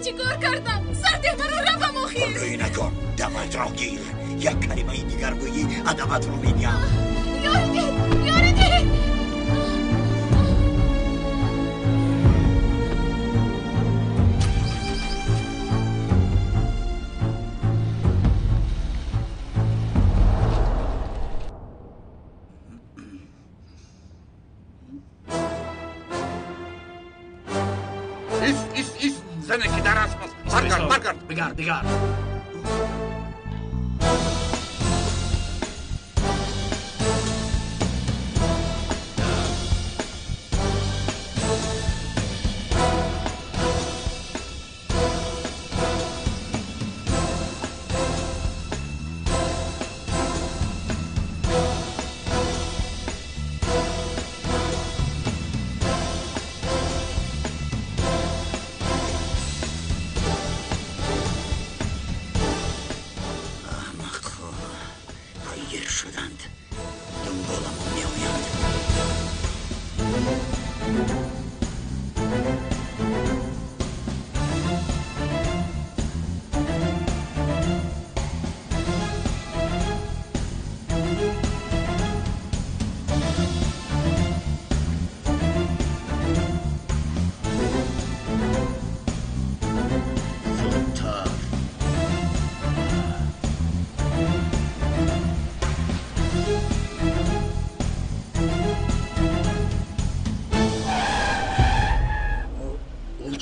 чӣ кор кардам? Сардеҳ маро равам охир. Рӯй накун, даматро гир. Як калимаи дигар гӯӣ, адабатро медиҳам. Ёри деҳ, ёри деҳ. Дигар, дигар.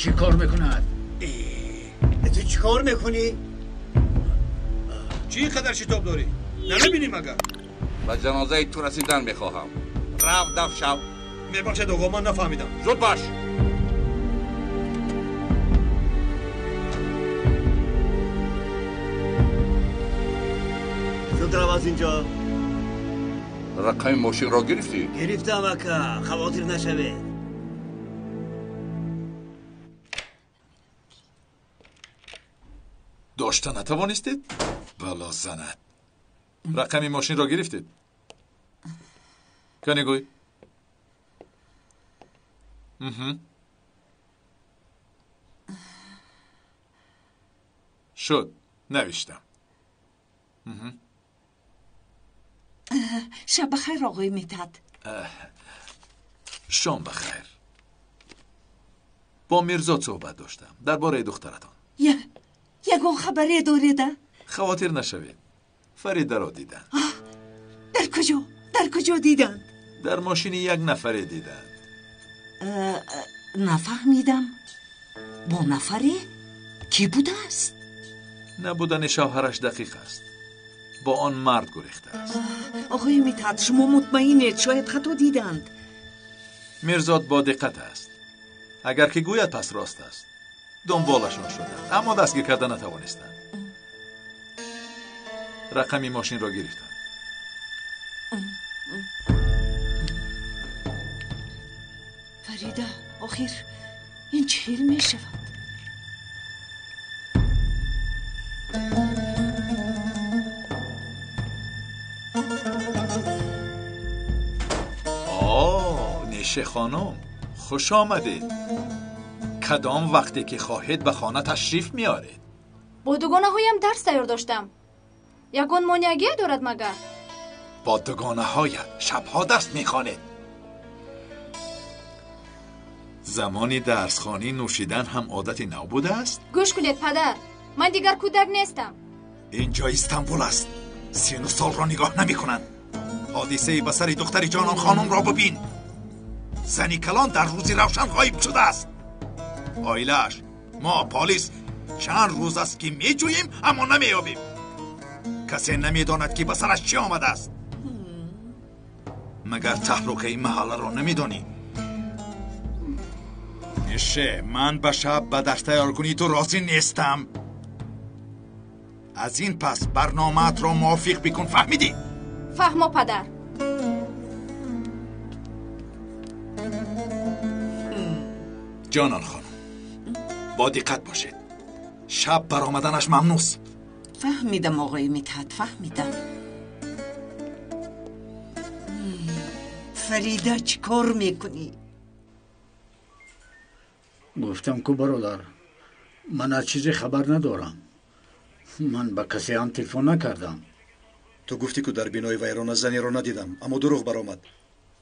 چی کار میکند؟ تو چی کار میکنی؟ چی قدر شتاب داری؟ نمیبینی مگر؟ به جنازه تو رسیدن میخواهم. رفت دف شو. میبخشید آقا، من نفهمیدم. زود باش. زود رو از اینجا. رقم ماشین را گرفتی؟ گرفتم اکا، خواطر نشوید. داشته نتوانستید؟ بلا زند. رقم ماشین را گرفتید؟ کنی گوی؟ شد، نوشتم. شب بخیر آقای میتد. شام بخیر. با میرزا صحبت داشتم درباره دخترتان. یگان خبری داریده؟ خواطر نشوید، فریده را دیدند. در کجا؟ در کجا دیدند؟ در ماشین یک نفره دیدند. نفهمیدم. با نفره؟ کی بوده است؟ نبودن شوهرش دقیق است. با آن مرد گریخته است. آقای میتد شما مطمئنید؟ شاید خطا دیدند. میرزاد با دقت است. اگر که گوید پس راست است. دنبالشان شدند اما دستگیر کرده نتوانستند. رقمی ماشین را گرفتند. فریده آخر این چه می شود؟ آه نیشه خانم، خوش آمدید. کدام وقتی که خواهید به خانه تشریف میارید؟ با دوگانه هایم درس تیار داشتم. یگان مانعگی دارد مگر؟ با دوگانه هایت شبها درس میخوانید. زمانی درسخوانی نوشیدن هم عادت نو بوده است؟ گوش کنید پدر، من دیگر کودک نیستم. اینجا استانبول است. سن و سال را نگاه نمی کنند. حادثه به سر دختر جانان خانم را ببین. زنی کلان در روزی روشن غایب شده است. عایله‌اش، ما پلیس چند روز است که میجوییم اما نمییابیم. کسی نمیداند که به سرش چه آمده است. مگر تهلکه محله را نمیدانی؟ نیشه، من به شب به درس تیار کنی تو راضی نیستم. از این پس برنامه‌ات را موافق بکن، فهمیدی؟ فهما پدر. جانان خانم، با دقت باشید. شب برآمدنش ممنوع است. فهمیدم آقای میتد، فهمیدم. فریده چی کار میکنی؟ گفتم که برادر، Ман аз чизе хабар надорам. Ман ба касе ҳам телефон накардам. Ту гуфтӣ, ку дар бинои вайрона занеро надидам, аммо дурӯғ баромад.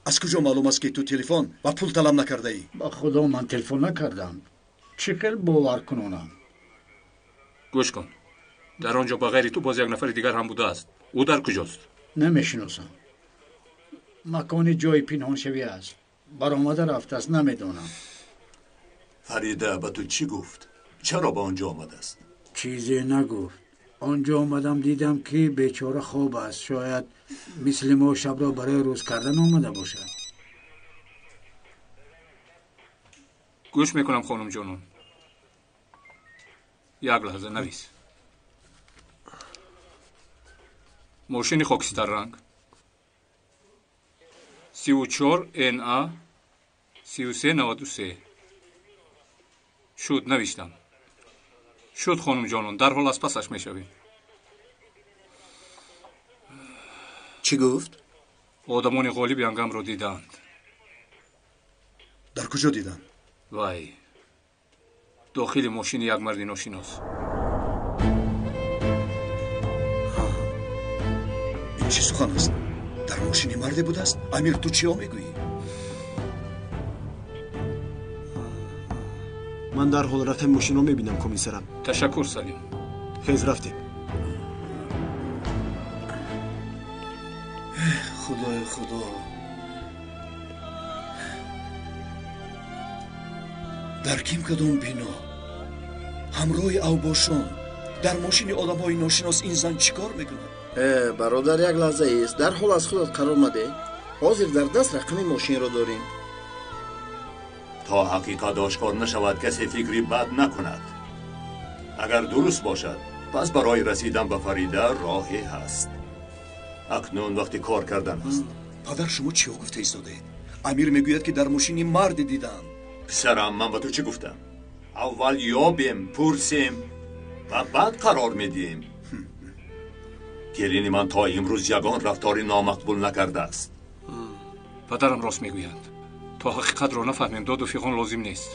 Аз куҷо маълум аст, ки ту телефон ва пул талаб накардаӣ? Ба худо, ман телефон накардам. Чӣ хел бовар кунонам? Гӯш кун, дар он ҷо ба ғайри ту боз як нафари дигар ҳам будааст. Ӯ дар куҷост? Намешиносам. Макони ҷои пинҳоншавӣ аст. Баромада рафтааст, намедонам. Фарида ба ту чӣ гуфт? Чаро ба он ҷо омадааст? Чизе нагуфт. Он ҷо омадам, дидам, ки бечора хоб аст. Шояд мисли мо шабро барои рӯз кардан омада бошад. Гӯш мекунам, хонум ҷонон. Як лаҳза, навис. Мошини хокистарранг 34 НА 3393 шуд. Навиштам. Шуд, хонум ҷонон, дарҳол аз пасаш мешавем. Чӣ гуфт? Одамони ғолиб янгамро дидаанд. Дар куҷо диданд? Вай, дохили мошини як марди ношинос. Ин чӣ сухан аст? Дар мошини марде будааст? Амир, ту чиё мегӯӣ? Ман дарҳол рақами мошинро мебинам, комиссарам. Ташаккур, Салим. Хез, рафтем. Худои худо, дар ким кадом бино ҳамроҳи авбошон дар мошини одамҳои ношинос ин зан чӣ кор мекунад? Бародар, як лаҳза ист. Дарҳол аз худат қарор мадеҳ. Ҳозир дар даст рақами мошинро дорем. То ҳақиқат ошкор нашавад, касе фикри бад накунад. Агар дуруст бошад, пас барои расидан ба Фарида роҳе ҳаст. Акнун вақти кор кардан аст. Падар, шумо чиҳо гуфта истодаед? Амир мегӯяд, ки дар мошини марде дидаанд. Писарам, ман ба ту чӣ гуфтам? Аввал ёбем, пурсем ва баъд қарор медиҳем. Келини ман то имрӯз ягон рафтори номақбул накардааст. Падарам рост мегӯянд. То ҳақиқатро нафаҳмем, доду фиғон лозим нест.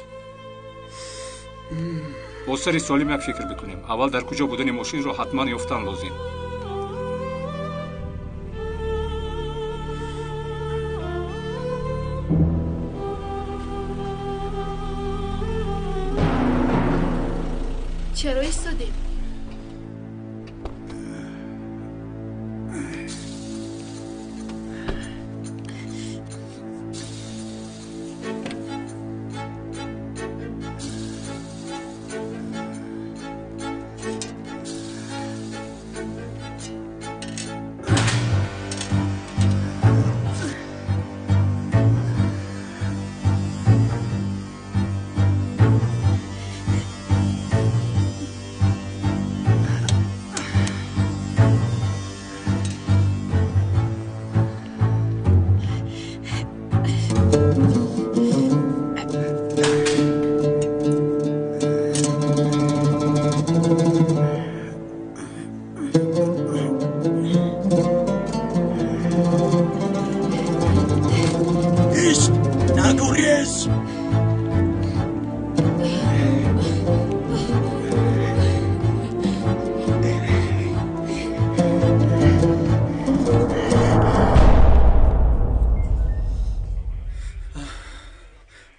Бо сари солим як фикр бикунем. Аввал дар куҷо будани мошинро ҳатман ёфтан лозим. Чаро истодем?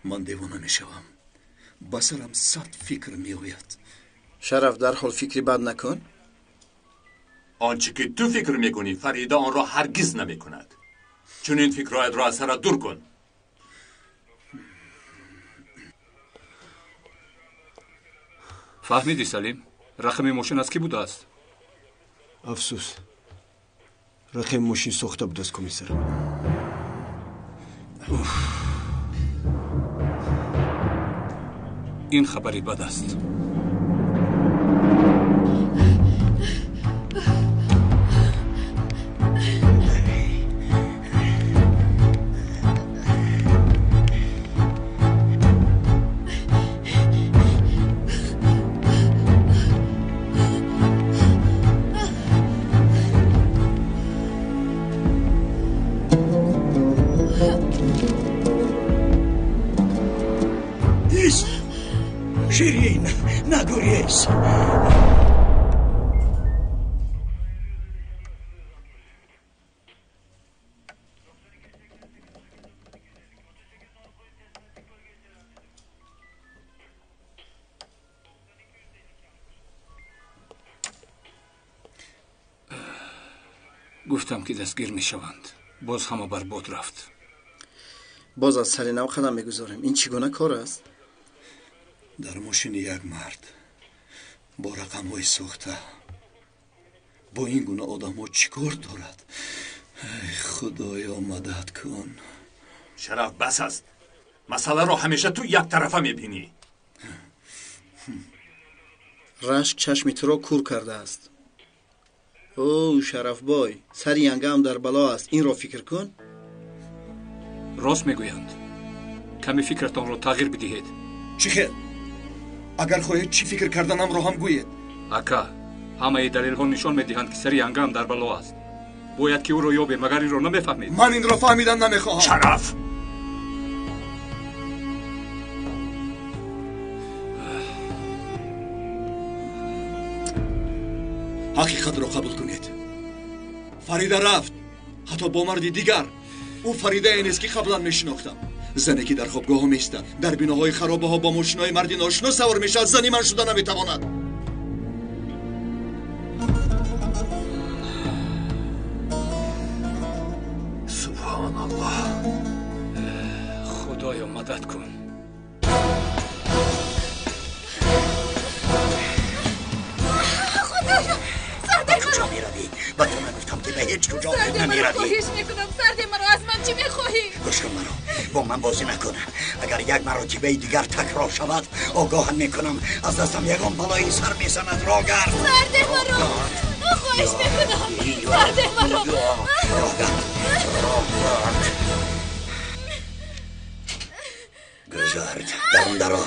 Ман девона мешавам. Ба сарам сад фикр меояд. Шараф, дарҳол фикри бад накун. Он чӣ ки ту фикр мекунӣ, Фарида онро ҳаргиз намекунад. Чунин фикрҳоятро аз сарат дур кун. Фаҳмидӣ, Салим, рақами мошин аз кӣ будааст? Афсӯс, рақами мошин сохта будааст, комиссарам. Ин хабари бад аст. Ширин, Нагурез. Гуфтам, ки дастгир мешаванд. Боз ҳама барбод рафт. Боз аз сари нав қадам мегузорем. Ин чӣ гуна кор аст? Дар мошини як мард бо рақамҳои сохта бо ин гуна одамҳо чӣ кор дорад? Худоё, мадад кун. Шараф, бас аст. Масъаларо ҳамеша ту яктарафа мебинӣ. Рашк чашми туро кур кардааст. О, Шарафбой, сари янгаам дар бало аст. Инро фикр кун. Рост мегӯянд. Каме фикратонро тағйир бидиҳед. Чӣ хел? Агар хоҳед, чӣ фикр карданамро ҳам гӯед. Ака, ҳамаи далелҳо нишон медиҳанд, ки сари янгаам дар бало аст. Бояд ки ӯро ёбем, магар инро намефаҳмед? Ман инро фаҳмидан намехоҳам. Шараф! Ҳақиқатро қабул кунед. Фарида рафт, ҳатто бо марди дигар. Ӯ Фаридае нест, ки қаблан мешинохтам. Зане, ки дар хобгоҳҳо меистад, дар биноҳои харобаҳо бо мошинои марди ношинос савор мешавад, зани ман шуда наметавонад. Субҳоналлоҳ. Худоё, мадад кун. Куҷо меравӣ? Ба ту нагуфтам, ки ба ҳеҷ куҷо намеравӣ? Хоҳиш мекунам, сарде маро, аз ман чӣ мехоҳӣ? Гӯш кун маро, бо ман бозӣ накун. Агар як маротибаи дигар такрор шавад, огоҳам мекунам, аз дастам ягон балои сар мезанад. Рогард, сарде маро, хоҳиш мекунам, сарде маро. Рогард, рогард, гузард, дарун даро.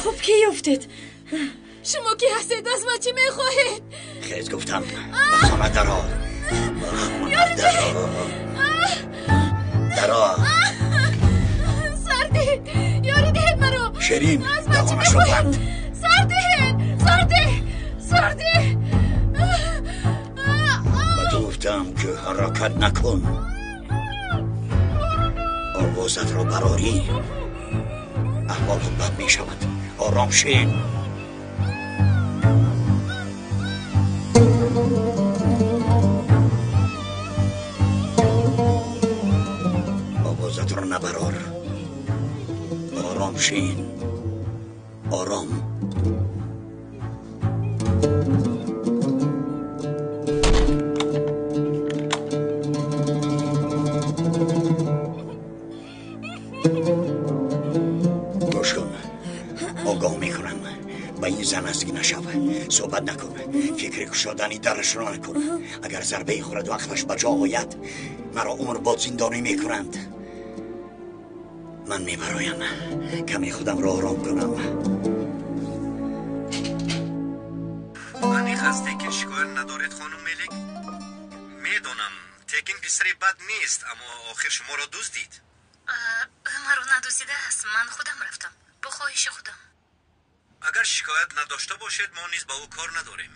Хуб, ки ёфтед? Шумо ки ҳастед? Аз ман чӣ мехоҳед? Хез, гуфтам, ба хона даро, ба хона даро, даро. Сар диҳед, ёрӣ диҳед маро. Ширин, аз ман чӣ даҳонашро мехоҳед? банд. Сар диҳед, сар диҳ, сар диҳ. Ба ту гуфтам, ки ҳаракат накун. Овозатро барорӣ, аҳволат бад мешавад. Ором шин. Овозатро набарор. Ором шин, ором. Гӯш кун, огоҳ мекунам, ба ин зан наздик нашав, суҳбат накун, фикри кушодани дарашро накун. Агар зарбае хӯраду ақлаш ба ҷо ояд, маро умрбод зиндонӣ мекунанд. Ман мебароям, каме худамро ором кунам. Аниқ ҳасте, ки шикоят надоред, хонум Мелик? Медонам, Текин писари бад нест, аммо охир шуморо дуздид. Ӯ маро надуздидааст, ман худам рафтам, бо хоҳиши худам. Агар шикоят надошта бошед, мо низ ба ӯ кор надорем.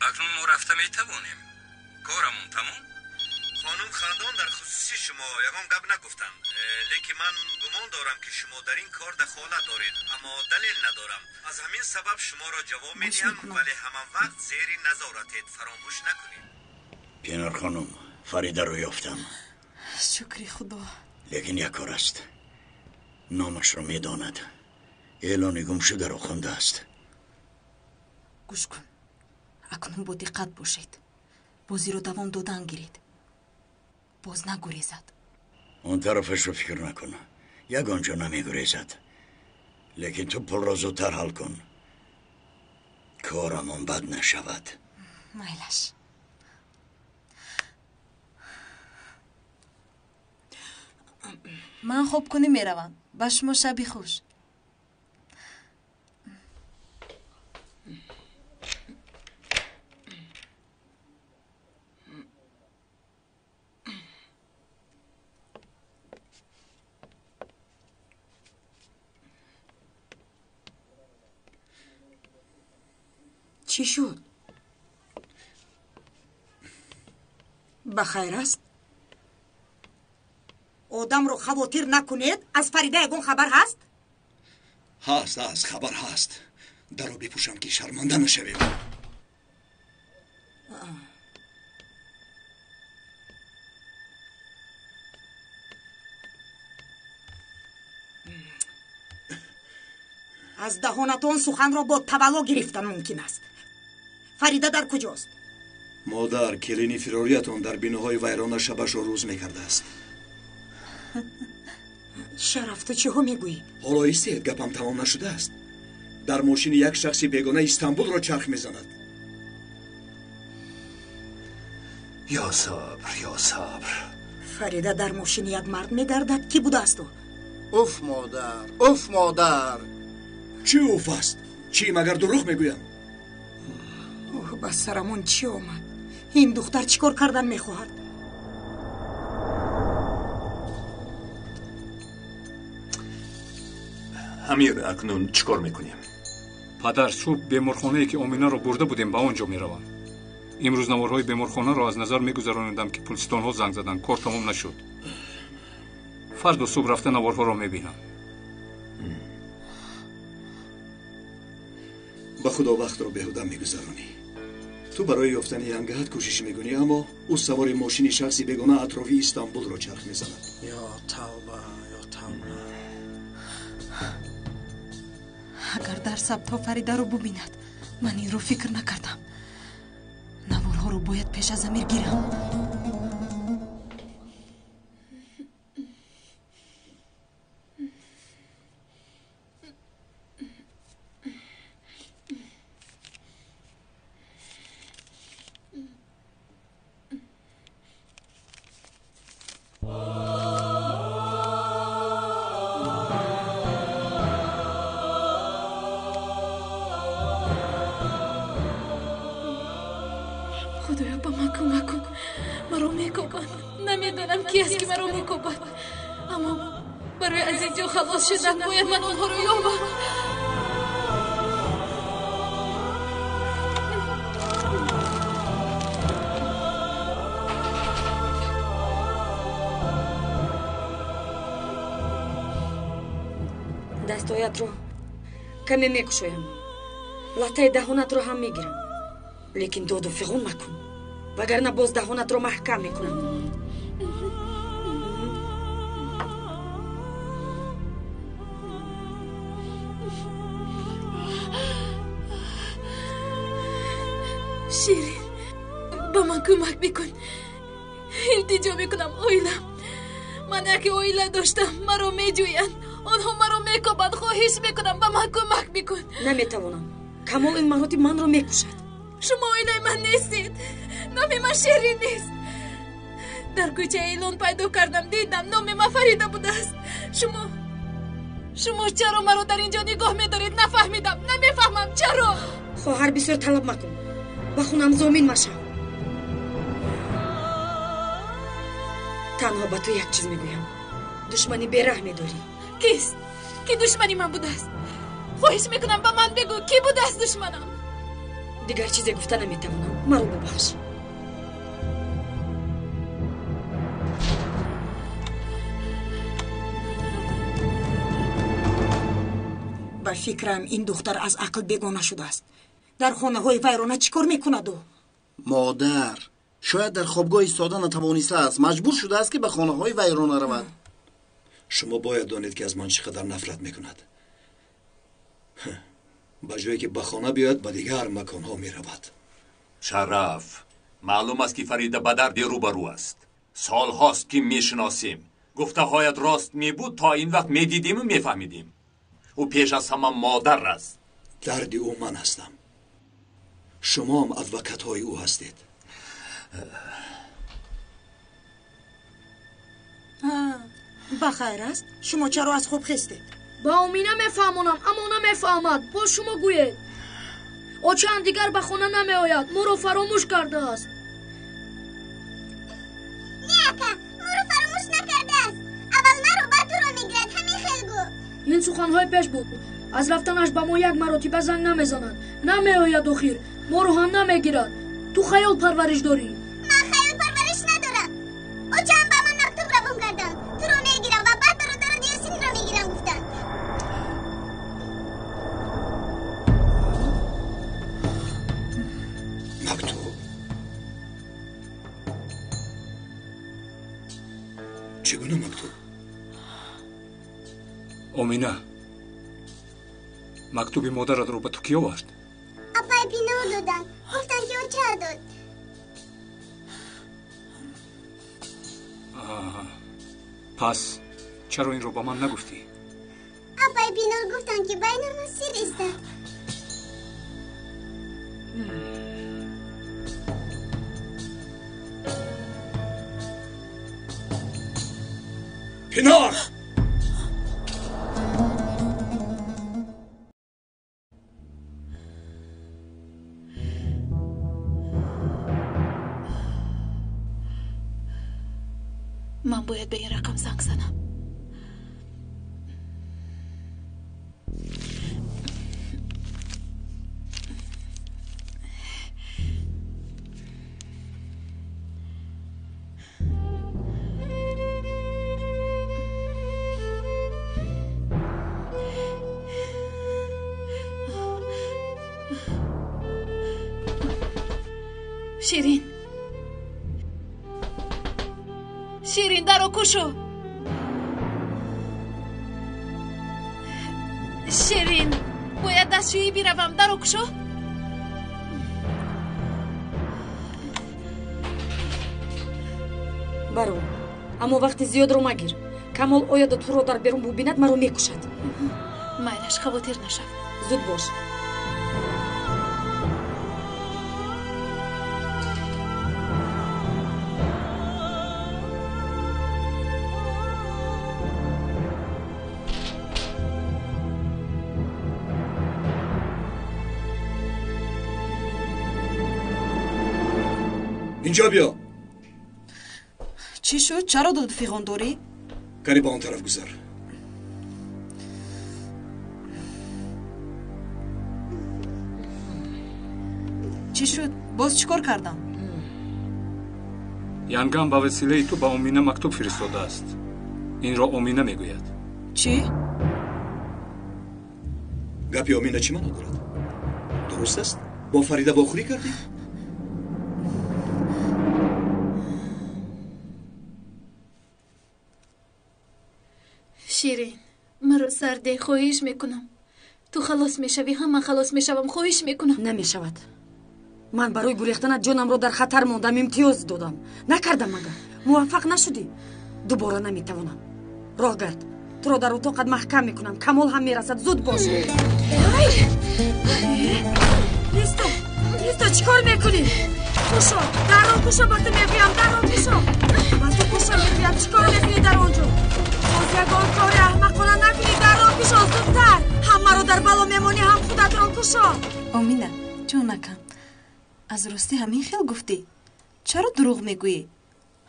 Акнун мо рафта метавонем. Корамон тамом? Хонум Хандон дар хусуси шумо ягон гап нагуфтанд, лекин ман гумон дорам, ки шумо дар ин кор дахолат доред, аммо далел надорам. Аз ҳамин сабаб шуморо ҷавоб медиҳам, вале ҳама вақт зери назоратед, фаромӯш накунед. Пинар хонум, Фаридаро ёфтам. Шукри Худо. Лекин як кор аст. Номашро медонад. Эълони гумшударо хондааст. Гӯш кун, акнун бо диққат бошед. Бозиро давом додан гиред, боз нагурезад. Он тарафашро фикр накун, ягон ҷо намегурезад. Лекин ту пулро зудтар ҳал кун, корамон бад нашавад. Майлаш. Ман хобкунӣ меравам. Ба шумо шаби хуш. Чӣ шуд? Ба хайр аст? Одамро хавотир накунед. Аз Фарида ягон хабар ҳаст? Ҳаст, ҳаст, хабар ҳаст. Дарро бипӯшам, ки шарманда нашавем. Аз даҳонатон суханро бо тавалло гирифтан мумкин аст. Фарида дар куҷост? Модар, келини фирориятон дар биноҳои вайрона шабашро рӯз мекардааст. Шараф, ту чиҳо мегӯӣ? Ҳоло истед, гапам тамом нашудааст. Дар мошини як шахси бегона Истанбулро чарх мезанад. Ё сабр, ё сабр. Фарида дар мошини як мард мегардад. Кӣ будааст ӯ? Уф, модар, уф, модар. Чӣ уф аст? Чӣ, магар дурӯғ мегӯям? Оҳ, ба сарамон чӣ омад? Ин духтар чӣ кор кардан мехоҳад? Амир, акнун чӣ кор мекунем? Падар, субҳ беморхонае ки Оминаро бурда будем, ба он ҷо меравам. Имрӯз наворҳои беморхонаро аз назар мегузаронидам, ки пулистонҳо занг заданд. Кор тамом нашуд. Фардо субҳ рафта наворҳоро мебинам. Ба худо, вақтро беҳуда мегузаронӣ. Ту барои ёфтани янгаат кӯшиш мекунӣ, аммо ӯ савори мошини шахси бегона атрофи Истанбулро чарх мезанад. Ё тавба, ё тавба. Агар дар сабтҳо Фаридаро бубинад, ман инро фикр накардам. Наворҳоро бояд пеш аз Амир гирам. Худоё, ба ман кӯмак кун. Маро мекӯбанд. Намедонам ки аст, ки маро мекӯбад, аммо барои аз ин ҷо халос шудан бояд ман онҳоро ёбам. Дастҳоятро каме мекушоям, латтаи даҳонатро ҳам мегирам, лекин доду фиғон макун, вагарна боз даҳонатро маҳкам мекунам. Ширин, ба ман кӯмак бикун. Илтиҷо мекунам, оилам. Ман яке оила доштам, маро меҷӯянд, онҳо маро мекобанд. Хоҳиш мекунам, ба ман кӯмак бикун. Наметавонам. Камол ин маротиб манро мекушад. Шумо оилаи ман нестед. Номи ман Ширин нест. Дар кӯча эълон пайдо кардам, дидам номи ман Фарида будааст. Шумо чаро маро дар ин ҷо нигоҳ медоред? Нафаҳмидам, намефаҳмам чаро. Хоҳар, бисёр талаб макун, ба хунам зомин машав. Танҳо ба ту як чиз мегӯям: душмани бераҳ медорӣ. Кист? Ки душмани ман будааст? Хоҳиш мекунам, ба ман бигӯ, кӣ будааст душманам? Дигар чизе гуфта наметавонам, маро бубахш. Ба фикрам, ин духтар аз ақл бегона шудааст. Дар хонаҳои вайрона чӣ кор мекунад ӯ? Модар, шояд дар хобгоҳ истода натавонистааст, маҷбур шудааст, ки ба хонаҳои вайрона равад. Шумо бояд донед, ки аз ман чӣ қадар нафрат мекунад. Ба ҷое ки ба хона биёяд, ба дигар маконҳо меравад. Шараф, маълум аст, ки Фарида ба дарди рӯбарӯ аст. Солҳост, ки мешиносем. Гуфтаҳоят рост мебуд, то ин вақт медидиму мефаҳмидем. Ӯ пеш аз ҳама модар аст. Дарди ӯ ман ҳастам. Шумоам адвокатҳои ӯ ҳастед. Ба хайр аст? Шумо чаро аз хоб хестед? Ба Омина мефаҳмонам, аммо намефаҳмад. Боз шумо гӯед. Очаам дигар ба хона намеояд, моро фаромӯш кардааст. Не, ака, моро фаромӯш накардааст. Аввал маро, баъд туро мегирад, ҳамин хел гӯ. Ин суханҳои пеш буд. Аз рафтанаш ба мо як маротиба занг намезанад, намеояд. Охир Моро ҳам намегирад. Ту хаёл парвариш дорӣ. Ман хаёл парвариш надорам. Очаам ба ман мактуб равон карданд. Туро мегирам ва баъд бародарат Ёсинро мегирам гуфтанд. Мактуб? Чӣ гуна мактуб? Омина, мактуби модаратро ба ту кӣ овард? Апай Пинор доданд. Гуфтанд, ки оча дод. Пас чаро инро ба ман нагуфтӣ? Апай Пинор гуфтанд, ки байни мо сир истад. Пинор! Ман бояд ба ин рақам занг занам. Ширин, Ширин, даро кушо. Ширин, бояд дастшӯӣ биравам. Даро кушо. Баро, аммо вақти зиёдро магир. Камол ояду туро дар берун бубинад, маро мекушад. Майлаш, хавотир нашав. Зуд бош. Инҷо биё. Чӣ шуд? Чаро доду фиғон дорӣ? Канӣ ба он тараф гузар. Чӣ шуд? Боз чӣ кор кардам? Янгам ба василаи ту ба Омина мактуб фиристодааст. Инро Омина мегӯяд. Чӣ? Гапи Омина чӣ маъно дорад? Дуруст аст? Бо Фарида вохӯрӣ кардӣ? Ширин, маро сарде, хоҳиш мекунам. Ту халос мешавӣ, ҳама халос мешавам, хоҳиш мекунам. Намешавад. Ман барои гурехтанат ҷонамро дар хатар мондам, имтиёз додам. Накардам магар? Муваффақ нашудӣ? Дубора наметавонам. Роҳ гард. Туро дар утоқат маҳкам мекунам. Камол ҳам мерасад. Зуд бош. Нисто, Нисто, чӣ кор мекунӣ? Кушо, дарро кушо, ба ту мегӯям, дарро кушо. Ба ту кушо мегӯям, чӣ кор мекунӣ дар он ҷо? Боз ягон кори аҳмақона накунӣ, дарро кушо, зудтар. Ҳам маро дар бало мемонӣ, ҳам худатро кушо. Омина, ҷонакам, аз ростӣ ҳамин хел гуфтӣ? Чаро дурӯғ мегӯӣ?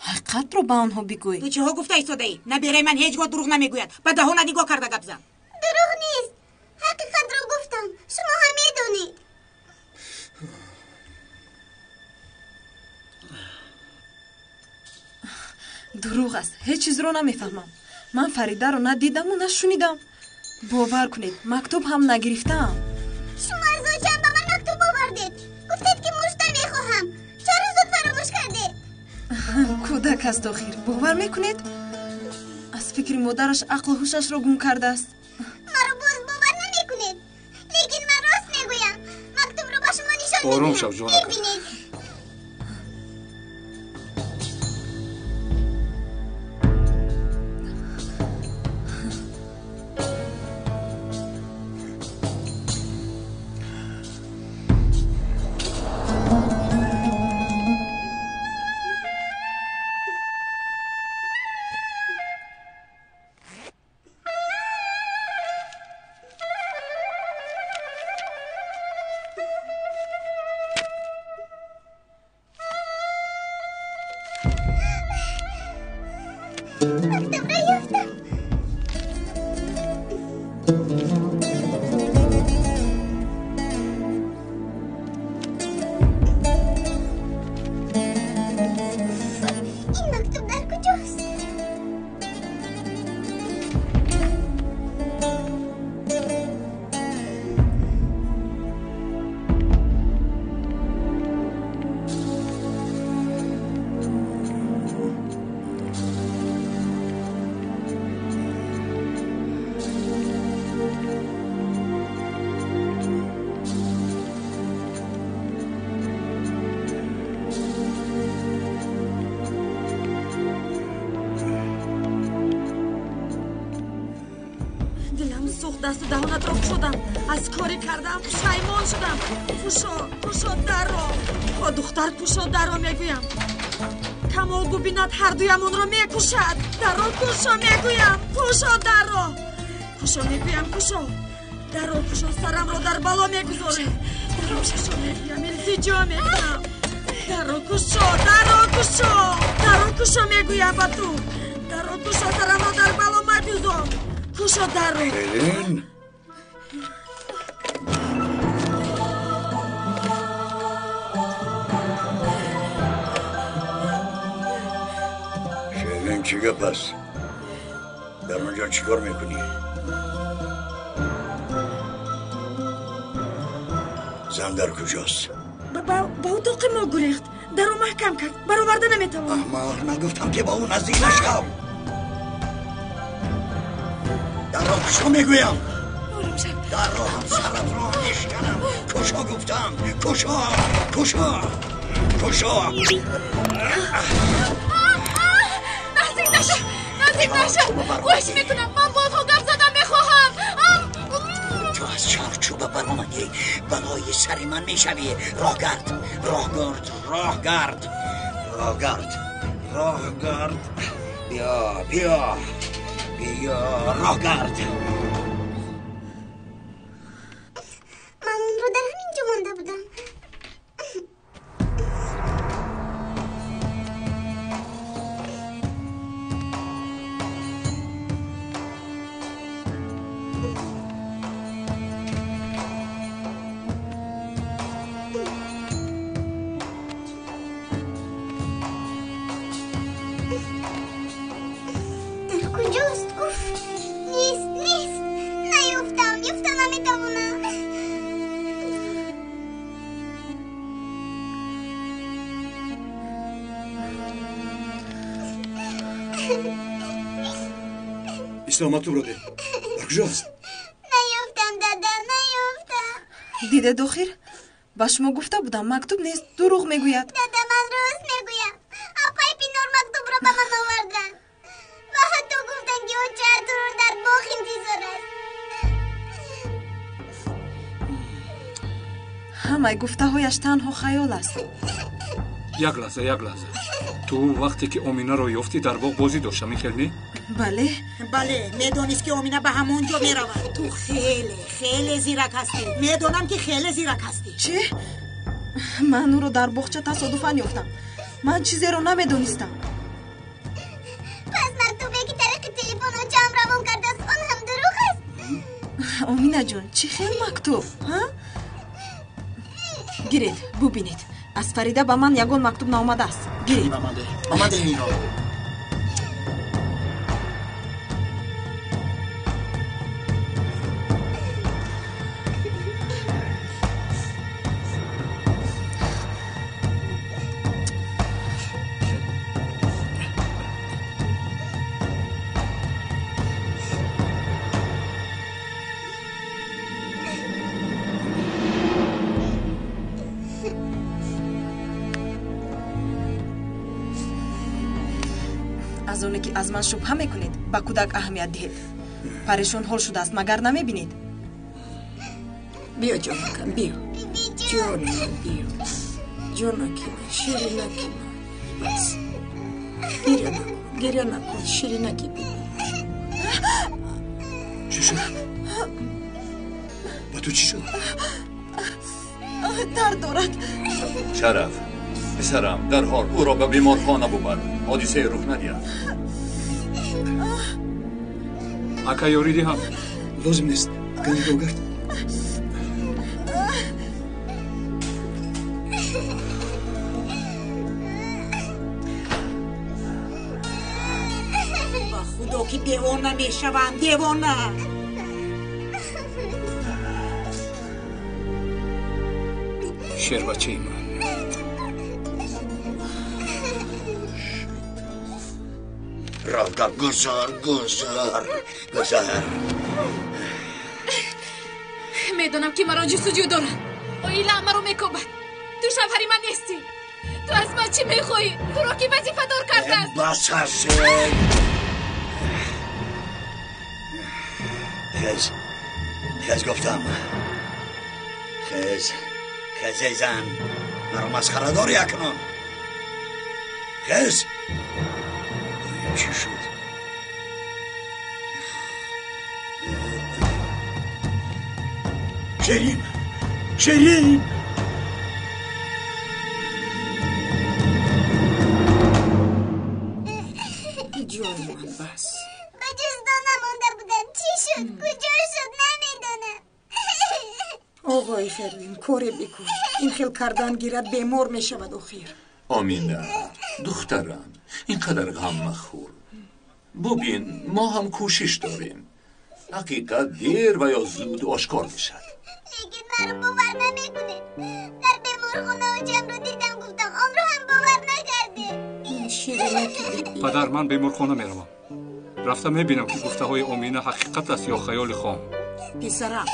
Ҳақиқатро ба онҳо бигӯй. Ту чиҳо гуфта истодаӣ? Набераи ман ҳеҷ гоҳ дурӯғ намегӯяд. Ба даҳона нигоҳ карда гап зан. Дурӯғ нест, ҳақиқатро гуфтам. Шумо ҳам медонед. Дурӯғ аст, ҳеҷ чизро намефаҳмам. Ман Фаридаро на дидаму на шунидам. Бовар кунед, мактуб ҳам нагирифтаам. Шумо аз очам ба ман мактуб овардед. Гуфтед, ки мужда мехоҳам. Чаро зуд фаромӯш кардед? Кӯдак аст охир, бовар мекунед? Аз фикри модараш ақлу ҳушашро гум кардааст. Маро боз бовар намекунед, лекин ман рост мегӯям. Мактубро ба шумо нишон Ором шав, ҷонакам. Мебинед. Мактубро ёфтам. Дасту даҳонатро кушодам, аз корӣ кардаам пушаймон шудам. Кушо, кушо дарро. О духтар, кушо дарро мегӯям. Камол бубинад ҳардуямонро мекушад. Дарро кушо мегӯям, кушо дарро. Кушо мегӯям, кушо. Дарро кушо, сарамро дар бало мегузорӣ. Дарро кушо мегӯям, илтиҷо мекунам. Дарро кушо, дарро кушо, дарро кушо мегӯям ба ту. Дарро кушо, сарамро дар бало магузор. Кушо дарро. Ширин. Ширин, чӣ гап аст? Дар он ҷо чӣ кор мекунӣ? Зан дар куҷост? Ба утоқи мо гурехт. Дарро маҳкам кард, бароварда наметавонам. Аҳмақ, нагуфтам ки ба ӯ наздик нашав. Дарро кушо мегӯям. Дарро ҳам саратро мешканам. Кушо гуфтам, кушо, кушо, кушо. Наздик наша, наздик наша. Хоҳиш мекунам, ман бо онҳо гап задан мехоҳам. Ту аз чорчӯба баромадӣ, балои сари ман мешавӣ. Роҳгард, роҳгард, роҳгард, роҳгард, роҳгард. Биё, биё, биё, роҳгард. Ман онро дар ҳамин ҷо монда будам. Дар куҷост? Уф, нест, нест. Наёфтам, ёфта наметавонам. Ислом, мактубро деҳ. Дар куҷост? Наёфтам, дада, наёфтам. Дидед охир? Ба шумо гуфта будам, мактуб нест, дурӯғ мегӯяд. Дада, ман рост мегӯям. Апай Пинор мактубро ба ман оварданд ва ҳатто гуфтанд, ки оча туро дар боғ интизор аст. Ҳамаи гуфтаҳояш танҳо хаёл аст. Як лаҳза, як лаҳза. Ту вақте ки Оминаро ёфтӣ дар боғ бозӣ дошт, ҳамин хел не? Бале. Бале, медонист ки Омина ба ҳамон ҷо меравад. Ту хеле, хеле зирак ҳастӣ. Медонам ки хеле зирак ҳастӣ. Чӣ? Ман ӯро дар боғча тасодуфан ёфтам. Ман чизеро намедонистам. Пас мактубе ки тариқи телефон очаам равон кардааст, он ҳам дурӯғ аст? Оминаҷон, чӣ хел мактуб, ҳа? Гиред, бубинед. Аз Фарида ба ман ягон мактуб наомадааст. Гиред. Ба ман деҳ, ба ман деҳ инро. Аз оне ки аз ман шубҳа мекунед, ба кӯдак аҳамият диҳед. Парешон ҳол шудааст, магар намебинед? Биё, ҷонакам, биё. Ҷони ман, биё. Ҷонаки ман, ширинаки ман. Бас. Гиря накун, гиря накун, ширинаки биби. Чӣ шуд? Ба ту чӣ шуд? Дард дорад. Шараф, писарам, дарҳол ӯро ба беморхона бубар. Ҳодисае рух надиҳад. Ака, ёрӣ диҳам? Лозим нест. Нигоҳ гард. Ба худо ки девона мешавам, девона. Шербачаи ман. Роҳгард, гузар, гузар, гузар. Медонам ки маро ҷустуҷӯ доранд. Оилаам маро мекобад. Ту шавҳари ман нестӣ. Ту аз ман чӣ мехоҳӣ? Туро ки вазифадор кардааст? Бас аст. Хез, Хез гуфтам. Хез, хез эй зан. Маро масхара дорӣ акнун. Хез. Чӣ шуд? Ширин! Ширин! Ҷони ман бас. Ба ҷуздон намонда будам. Чӣ шуд? Куҷо шуд? Намедонам. Оғои Фердин, коре бикун. Ин хел кардан гирад бемор мешавад охир. Омина, духтарам, ин қадар ғам махӯр. Бубин, мо ҳам кӯшиш дорем. Ҳақиқат дер ва ё зуд ошкор мешавад. Лекин маро бовар намекунед. Дар беморхона очамро дидам, гуфтам, онро ҳам бовар накардед. Падар, ман беморхона меравам. Рафта мебинам, ки гуфтаҳои Омина ҳақиқат аст ё хаёли хом. Писарам,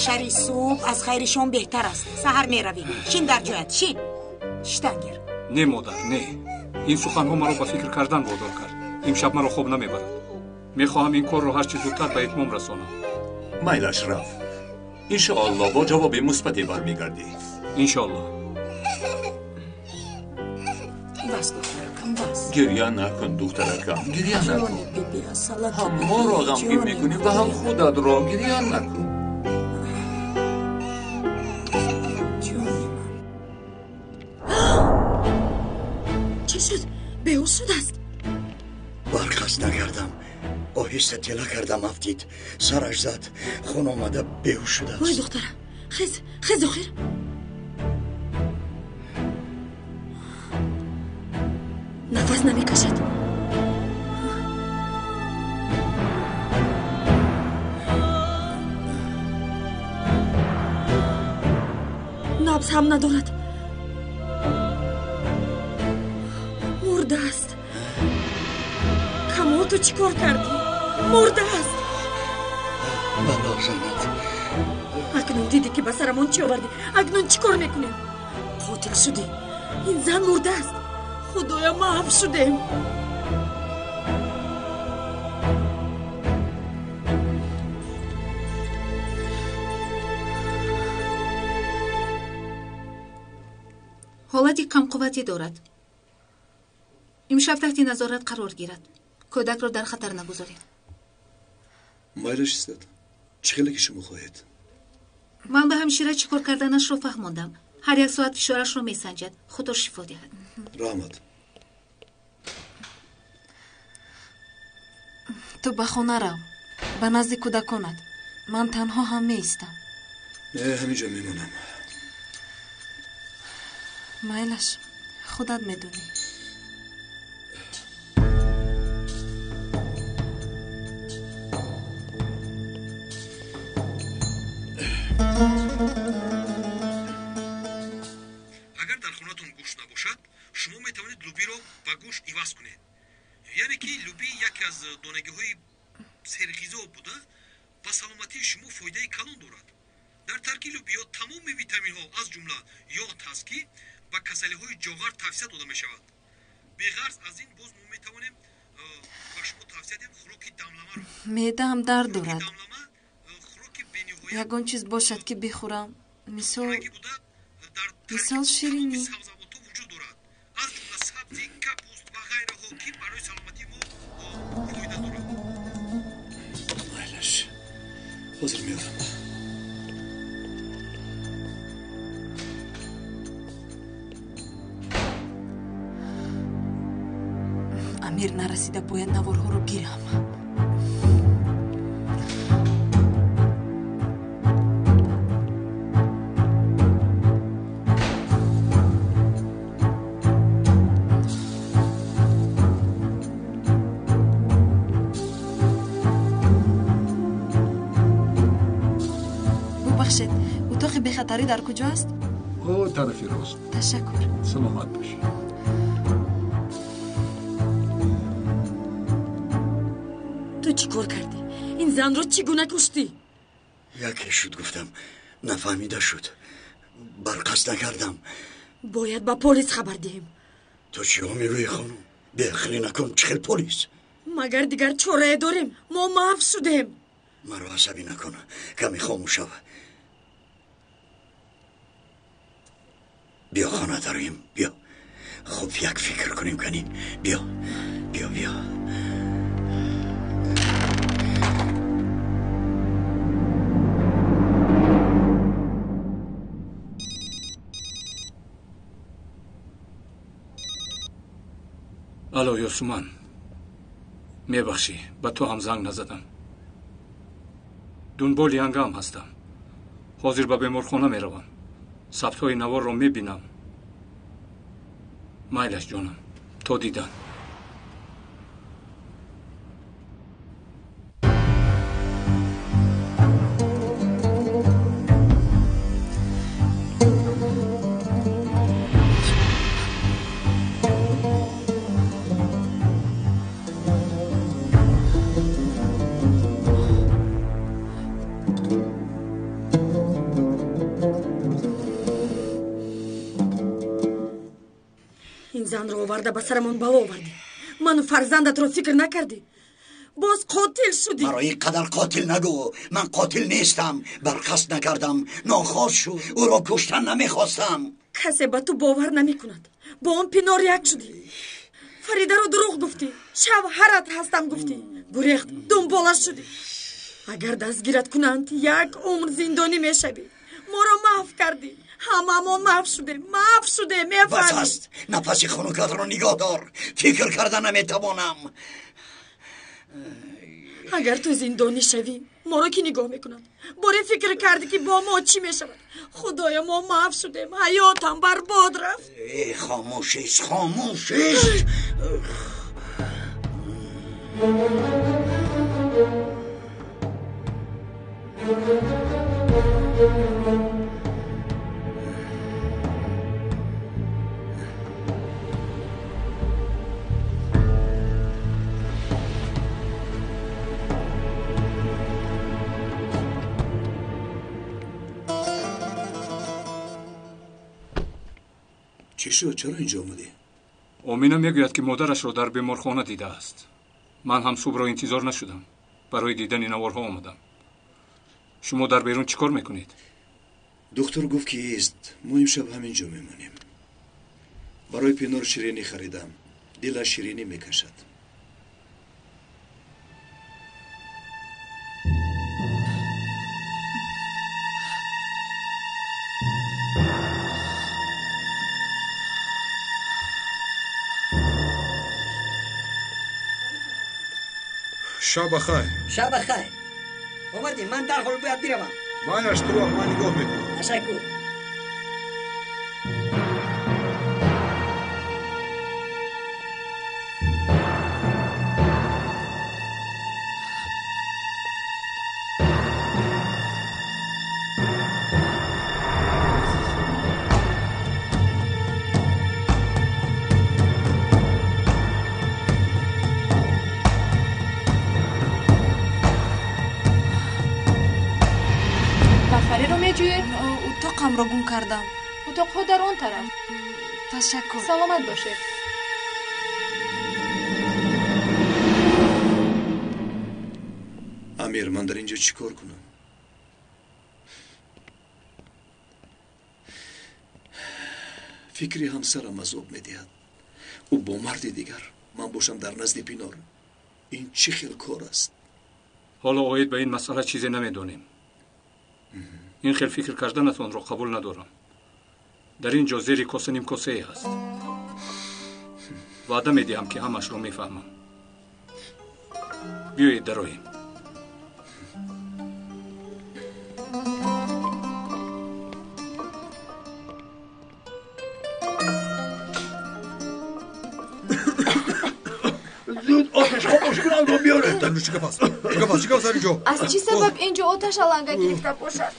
шари субҳ аз хайри шом беҳтар аст. Саҳар меравӣ. Шин дар ҷоят, шин. Шитан гир. Не, модар, не. Ин суханҳо маро ба фикр кардан водор кард. Имшаб маро хоб намебарад. Мехоҳам ин корро ҳарчи зудтар ба итмом расонам. Майлаш, рафт. Иншоаллоҳ бо ҷавоби мусбате бармегардӣ. Иншоаллоҳ. Бас, духтаракам, бас. Гирья накун, духтаракам, гирья накун. Ҳам моро ғамгин мекунӣ ва ҳам худатро. Гирья накун. Чӣ шуд? Беҳуш шудааст. Барқасд накардам. Оҳиста тела кардам, афтид. Сараш зад, хун омада беҳуш шудааст. Вой духтарам, хез, хез охир. Нафас намекашад. Набз ҳам надорад. Мурдааст. Камол, ту чӣ кор кардӣ? Мурдааст. Бало занад. Акнун дидӣ, ки ба сарамон чӣ овардӣ. Акнун чӣ кор мекунем? Қотил шудӣ. Ин зан мурдааст. Худоя, маҳв шудем. Ҳолати камқувватӣ дорад. Имшаб таҳти назорат қарор гирад. Кӯдакро дар хатар нагузоред. Майлаш истад. Чӣ хеле ки шумо хоҳед. Ман ба ҳамшира чӣ кор карданашро фаҳмондам. Ҳар як соат фишорашро месанҷад. Худо шифо диҳад. Раҳмат. Ту ба хона рав, ба назди кӯдаконат. Ман танҳо ҳам меистам. Не, ҳамин ҷо мемонам. Майлаш, худат медонӣ. Агар дар хонатон гӯшт набошад, шумо метавонед лубиро ба гӯшт иваз кунед. Яъне ки луби яке аз донагиҳои серғизо буда, ба саломатии шумо фоидаи калон дорад. Дар таркиби лубиё тамоми витаминҳо, аз ҷумла йод ҳаст, ки ба касалиҳои ҷоғар тавсия дода мешавад. Беғарз аз ин боз мо метавонем ба шумо тавсия диҳем хӯроки дамламаро. Меъдаам дард дорад. Ягон чиз бошад, ки бихӯрам. Мисол ширинӣ. Вуҷуд дорад, аз ҷумла сабзӣ, капуст ва ғайраҳо, ки барои саломатии мо фоида дорад. Майлаш, ҳозир меорам. Амир нарасида бояд наворҳоро гирам. Бубахшед, утоқи бехатарӣ дар куҷо аст? О, тарафи рост. Ташаккур. Саломат бошед. Ту чӣ кор кардӣ? Ин занро чӣ гуна куштӣ? Яке шуд, гуфтам, нафаҳмида шуд. Барқасд накардам. Бояд ба полис хабар диҳем. Ту чиҳо мегӯӣ, хонум? Беақлӣ накун, чӣ хел полис? Магар дигар чорае дорем? Мо маҳв шудем. Маро асабӣ накун, каме хомӯш шав. Биё хона дароем, биё. Хуб як фикр кунем кани. Биё, биё, биё. Алло, Ёсуман. Мебахшӣ, ба ту ҳам занг назадам. Дунболи янгаам ҳастам. Ҳозир ба беморхона меравам. Сабтҳои наворро мебинам. Майлаш ҷонам, то дидан. Занро оварда ба сарамон бало овардӣ. Ману фарзандатро фикр накардӣ. Боз қотил шудӣ. Маро ин қадар қотил нагӯ. Ман қотил нестам. Барқасд накардам. Нохост шуд. Ӯро куштан намехостам. Касе ба ту бовар намекунад. Бо он Пинор як шудӣ. Фаридаро дурӯғ гуфтӣ. Шавҳарат ҳастам гуфтӣ. Гурехт, дунболаш шудӣ. Агар дастгират кунанд, як умр зиндонӣ мешавӣ. Моро маҳв кардӣ. Ҳамамон маҳв шудем, маҳв шудем, мефаҳмӣ? Бас аст, нафаси хунукатро нигоҳ дор. Фикр карда наметавонам. Агар ту зиндонӣ шавӣ, моро кӣ нигоҳ мекунад? Боре фикр кардӣ, ки бо мо чӣ мешавад? Худоё, мо маҳв шудем, ҳаётам барбод рафт. Э, хомӯш ист, хомӯш ист. Чӣ шуд? Чаро инҷо омадӣ? Омина мегӯяд, ки модарашро дар беморхона дидааст. Ман ҳам субҳро интизор нашудам. Барои дидани наворҳо омадам. Шумо дар берун чӣ кор мекунед? Духтур гуфт, ки ист. Мо имшаб ҳамин ҷо мемонем. Барои Пинор ширинӣ харидам. Дилаш ширинӣ мекашад. Шаб бахайр. Шаб бахайр. Омадӣ, ман дарҳол бояд биравам. Майлаш, туро ман нигоҳ мекунам. Ташаккур. Утоқамро гум кардам. Утоқҳо дар он тараф. Ташаккур. Саломат бошед. Амир, ман дар инҷо чӣ кор кунам? Фикри ҳамсарам азоб медиҳад. Ӯ бо марди дигар, ман бошам дар назди Пинор. Ин чӣ хел кор аст? Ҳоло оид ба ин масъала чизе намедонем. Ин хел фикр карданатонро қабул надорам. Дар ин ҷо зери коса нимкосае ҳаст. Ваъда медиҳам, ки ҳамашро мефаҳмам. Биёед дароем. Зуд оташ хомӯш кунандро биёред. Чӣ гап аст? Чӣ гап аст? Чӣ гап аст дар инҷо? Аз чӣ сабаб инҷо оташ аланга гирифта бошад?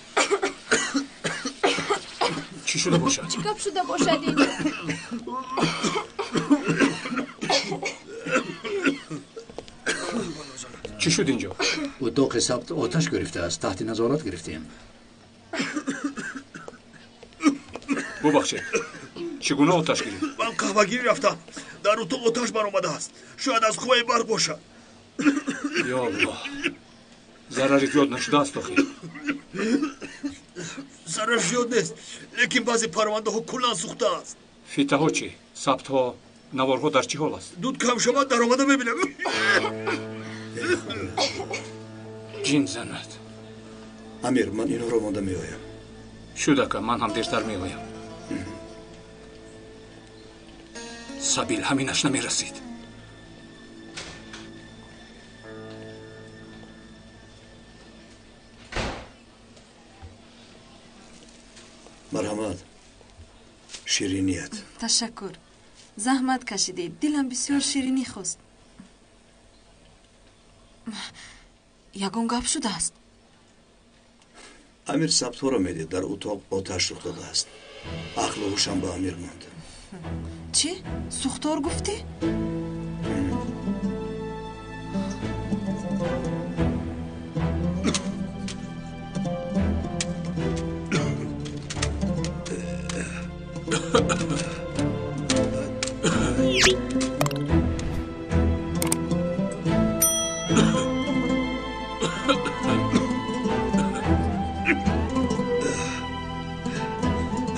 Чӣ шуда бошад? Чӣ гап шуда бошад инҷо? Чӣ шуд инҷо? Утоқи сабт оташ гирифтааст. Таҳти назорат гирифтем. Бубахшед, чӣ гуна оташ гирифт? Ман қаҳвагирӣ рафтам. Дар утоқ оташ баромадааст. Шояд аз қувваи барқ бошад. Ё Аллоҳ. Зарари зиёд нашудааст охир? Зарар зиёд нест, лекин баъзе парвандаҳо куллан сӯхтааст. Фитаҳо чӣ? Сабтҳо, наворҳо дар чӣ ҳол аст? Дуд кам шавад, даромада мебинам. Ҷин занад. Амир, ман инҳоро монда меоям. Шуд, ака, ман ҳам дертар меоям. Сабил ҳаминаш намерасид. Марҳамат, шириният. Ташаккур, заҳмат кашидед. Дилам бисёр ширинӣ хост. Ягон гап шудааст? Амир сабтҳоро медид, дар утоқ оташ рух додааст. Ақлу ҳушам ба Амир монд. Чӣ? Сӯхтор гуфтӣ?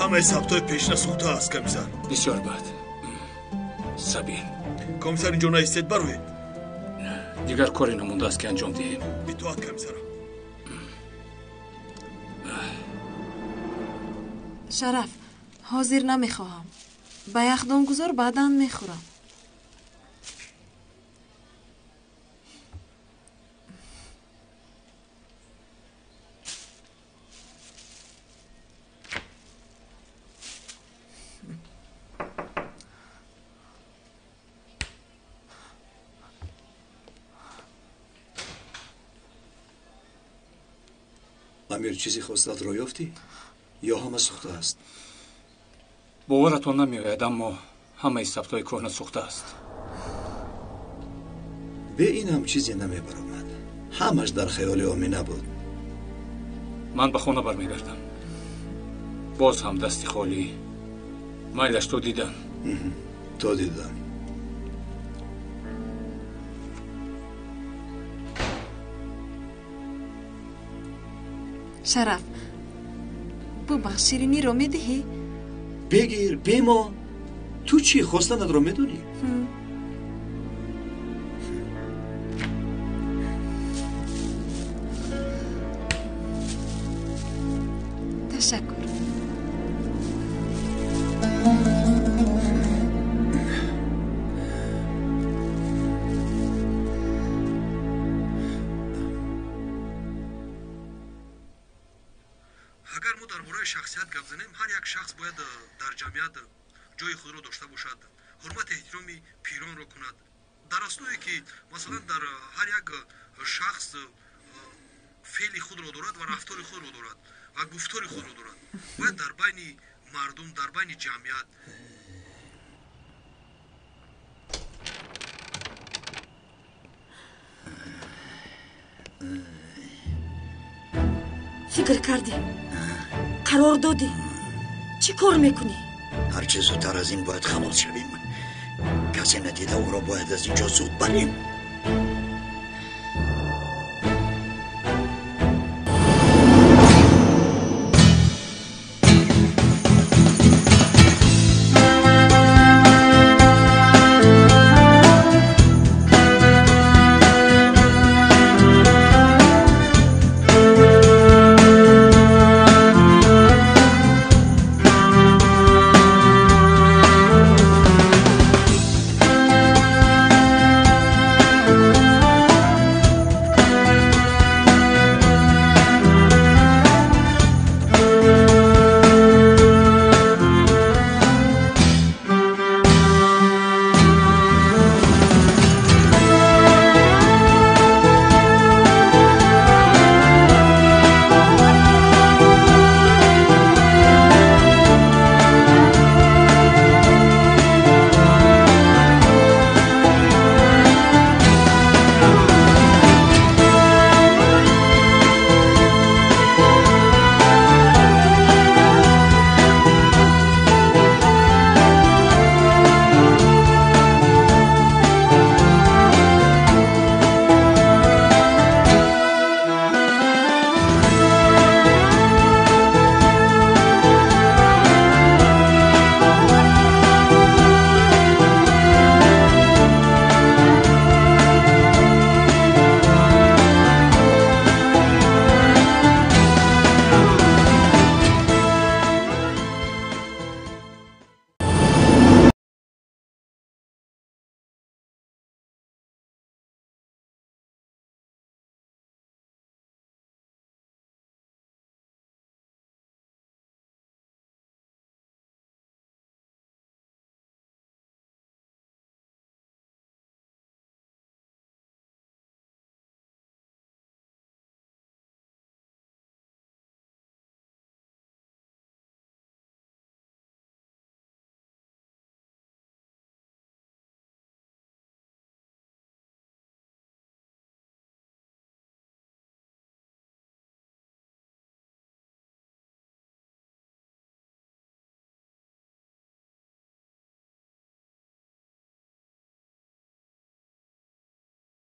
Ҳамаи сабтҳои пешина сӯхтааст, комиссар. Бисёр бад. Сабил. Комиссар, инҷо наистед, бароед. Дигар коре намондааст, ки анҷом диҳем. Итоат, комиссарам. Шараф, ҳозир намехоҳам. Ба яхдон гузор, баъдан мехӯрам. Амир, чизи хостатро ёфтӣ ё ҳама сӯхтааст? Боваратон намеояд, аммо ҳамаи сабтҳои кӯҳна сӯхтааст. Бе ин ҳам чизе намебаромад. Ҳамаш дар хаёли Омина буд. Ман ба хона бармегардам. Боз ҳам дасти холӣ. Майлаш, то дидан. То дидан. Шараф, бубахш, шириниро медиҳӣ? Бигир, бемон. Ту чӣ хостанатро медонӣ? Ташаккур. Агар мо дар бораи шахсият гап занем, ҳар як шахс бояд дар ҷамъият ҷои худро дошта бошад, ҳурмати эҳтироми пиронро кунад. Дар асное ки масалан дар ҳар як шахс феъли худро дорад ва рафтори худро дорад ва гуфтори худро дорад, бояд дар байни мардум, дар байни ҷамъият. Фикр кардӣ, қарор додӣ, чӣ кор мекунӣ? Ҳарчи зудтар аз ин бояд халос шавем. Касе надида ӯро бояд аз инҷо зуд барем.